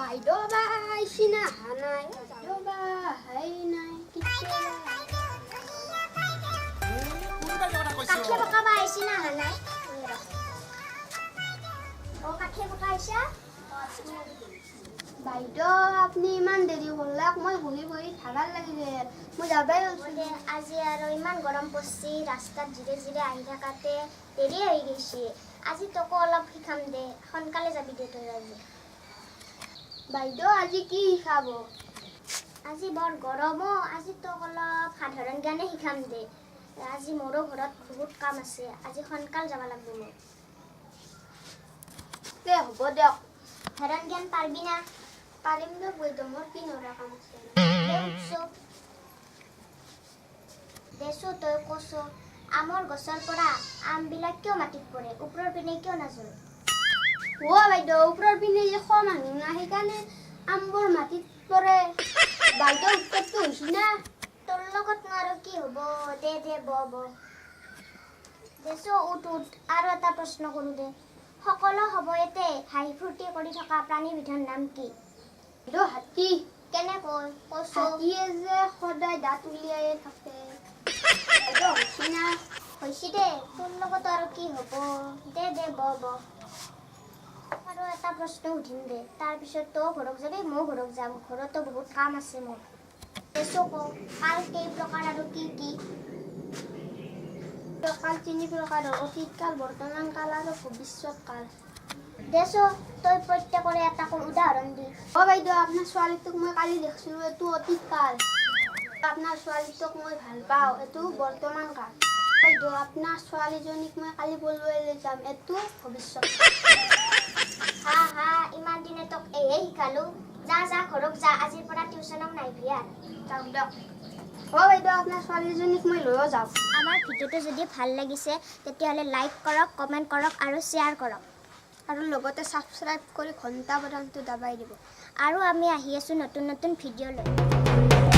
বাইদেউ বা আহিছি না অহা নাই, বাইদেউ বা অহাই নাই কেতিয়া। কাঠে পকাবা আহিছি না অহা নাই? অ, কাঠে পকা আহিছা? বাইদেউ, আপুনি ইমান দেৰি কৰলাক, মই বহি বহি ভাগাৰ লাগি গেল, মই যাবাই ওলছো। দে, আজি আৰু ইমান গৰম পৰছি, ৰাস্তাত জিৰে জিৰে আহি থাকাতে দেৰি হৈ গৈছে। আজি তোকো অলপ শিকাম দে, সোনকালে যাবি দে তই আজি। বাইদেউ, আজি কি শিকাব? আজি বৰ গৰম অ', আজি তোক অলপ সাধাৰণ জ্ঞানে শিকাম দে। আজি মোৰো ঘৰত বহুত কাম আছে, আজি সোনকাল যাব লাগিব মোৰ। দে, হ'ব দিয়ক। সাধাৰণ জ্ঞান পাৰবি না? পাৰিম দিয়ক বাইদেউ, মোৰ কি নৰা কাম আছে? দে, উঠছো দেচো, তই কচো, আমৰ গছৰ পৰা আমবিলাক কিয় মাটিত পৰে, ওপৰৰ পিনে কিয় নাজৰে? অ' বাইদেউ, ওপৰৰ পিনে যে খোৱা মানুহ না, সেইকাৰণে আমবোৰ মাটিত পৰে। বাইদেউ, উত্তৰটো হৈছে না? তোৰ লগত আৰু কি হ'ব? দে দে, ব ব দেচো, উঠ উঠ। আৰু এটা প্ৰশ্ন কৰোঁ দে। সকলো সময়তে হাঁহি ফূৰ্তি কৰি থকা প্ৰাণীবিধৰ নাম কি? বাইদেউ, হাতী। কেনেকৈ কচো? হাতীয়ে যে সদায় দাঁত উলিয়াই থাকে। বাইদেউ, হৈছে না? হৈছে দে, তোৰ লগত আৰু কি হ'ব? দে দে, ব ব আৰু এটা প্ৰশ্ন সুধিম দে, তাৰপিছত তই ঘৰত যাবি, ময়ো ঘৰত যাম, ঘৰতো বহুত কাম আছে মোৰ। দেচো ক, কাল কেই প্ৰকাৰ আৰু কি কি? কাল তিনি প্ৰকাৰৰ: অতীত কাল, বৰ্তমান কাল আৰু ভৱিষ্যত কাল। দেচো, তই প্ৰত্যেকৰে এটাকৈ উদাহৰণ দি। অ' বাইদেউ, আপোনাৰ ছোৱালীটোক মই কালি দেখিছিলোঁ, এইটো অতীত কাল। আপোনাৰ ছোৱালীটোক মই ভাল পাওঁ, এইটো বৰ্তমান কাল। বাইদেউ, আপোনাৰ ছোৱালীজনীক মই কালি পলুৱাই লৈ যাম, এইটো ভৱিষ্যত। হা হা, ইমান দিনে তোক এয়ে শিকালো। যা যা, ঘৰত যা, আজিৰ পৰা টিউচনক নাহিবি আৰু। যাওক দিয়ক। অ' বাইদেউ, আপোনাৰ ছোৱালীজনীক মই লৈও যাওঁ। আমাৰ ভিডিঅ'টো যদি ভাল লাগিছে, তেতিয়াহ'লে লাইক কৰক, কমেণ্ট কৰক আৰু শ্বেয়াৰ কৰক। আৰু লগতে ছাবস্ক্ৰাইব কৰি ঘণ্টা বাটনটো দাবাই দিব। আৰু আমি আহি আছোঁ নতুন নতুন ভিডিঅ' লৈ।